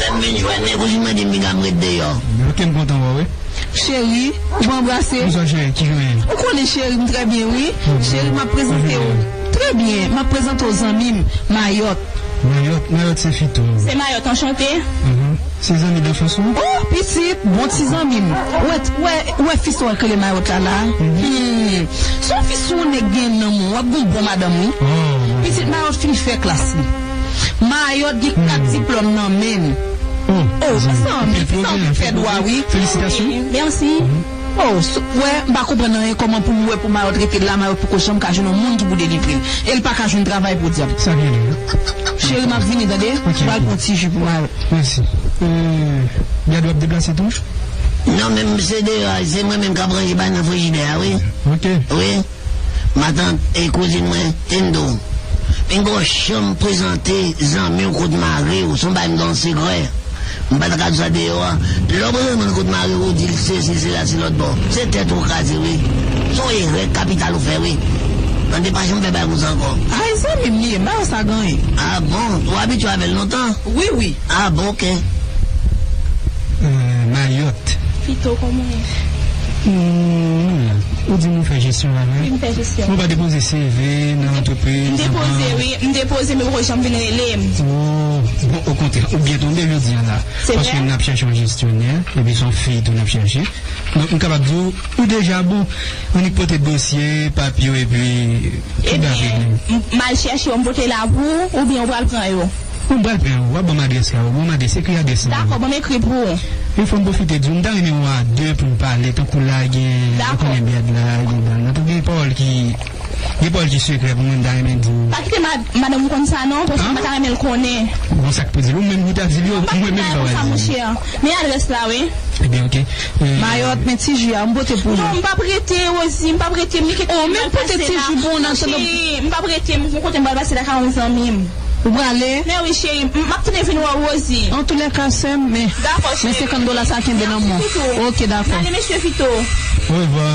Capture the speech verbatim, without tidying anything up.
M vin jwenn li, kouzin mwen di m piga m ret deyò. Ok, m kontan wè w wi. Cheri, ou pa anbrase? Bonswa cheri, ki jan w ye? Ou konnen cheri, m trè byen wi. Cheri, m ap prezante w. Trè byen, m ap prezante w zanmi m, Mayòt. Mayòt, Mayòt se Fito. Se Mayòt, anchante. Mhm. Se zanmi danfans ou? Oh, pitit, bon ti zanmi m. Ou wè, ou wè, ou wè fi sa w wè k rele Mayòt la la? Hmm. Se yon fi sou nèg gen nanm ou, w ap gon bon madanm wi. Oh, pitit Mayòt fin fè klas li. Mayòt gen kat diplòm nan men l. Oh, oh, zanmi, zanmi, ti zanmi fè dwa wi. Felisitasyon. Mèsi. Oh, s- wè, m pa konprann anyen kòman pou m wè pou Mayòt rete la, Mayòt poko janm ka jwenn yon moun ki pou delivre l. E l pa ka jwenn travay pou dyab. Sa gen lè. Cheri, m ap vini, tande? Ok, m pral pran ti ji pou Mayòt. Mèsi. Euh, gade w ap deplase tou? Non, men m se deyò a, se mwen menm k ap ranje bagay nan frijidè a, wi. Ok. Wi. Matant e kouzin mwen, Tendo. Pinga w janm prezante zanmi w kot mari w, se yon bagay m gen yon sekrè. M pa ta ka di sa deyò a. Lè w prezante moun kot mari w, ou di l sesi, sela, se lòt bò. Se tèt ou kraze, wi. Se yon erè kapital ou fè, wi. Tande, pa janm fè bagay konsa ankò. Ay, zanmi m li ye, m pa wè sa gen anyen. Ah bon? Ou abitye avè l lontan? Wi, wi. Ah bon, ok. Euh, Mayòt. Fito, kòman w ye? Hmm, nou la. Ou di nou fè jesyon la, wi? Wi, m fè jesyon. Ou pa depoze C V nan antrepriz? M depoze, wi. M depoze, men poko janm vin rele m. Oh, bon, okontrè, ou byen tonbe jodi a la. Se vre? Paske n ap chèche yon jesyonè, epi se yon fi tou n ap chèche. Donk, m kapab di w, ou deja bon. Annik pote dosye, papye w, epi tout bagay regle. Ebyen, m, m al chèche yo, m pote la pou ou, oubyen ou pral pran yo? Bon, m pral pran yo. W ap ban m adrès la, w ban m adrès, ekri adrès la. Dakò, ban m ekri pou ou. Yon fwa m pwofite di w, m ta renmen w a de pou n pale, tankou la, gen, ou konnen bèd la, gen dam nan, tankou gen pawòl ki, gen pawòl ki sekrè pou mwen, m ta renmen di w. Pa kite ma-, madanm ou konn sa non, paske m pa ta renmen l konnen. Bon, sa k pou di l, ou menm ou ta di l yo, mwen menm m pa pral di l. Men adrès la, wi. Ebyen, ok. Euh, Mayòt, men ti ji a, m pote pou ou. Non, m p ap rete, Rosie, m p ap rete, m gen kèk... Oh, men pote ti ji pou ou nan... Cheri, m p ap rete, m gon kote m pral pase lakay yon zanmi m. Ou prale? Men wi, cheri, m, m ap tounen vin wè w, Rosie. Antoulèka, sè m, men, men senkant dola sa kenbe nan men w. Ok, dakò. N ale, mesye Fito. Orevwa.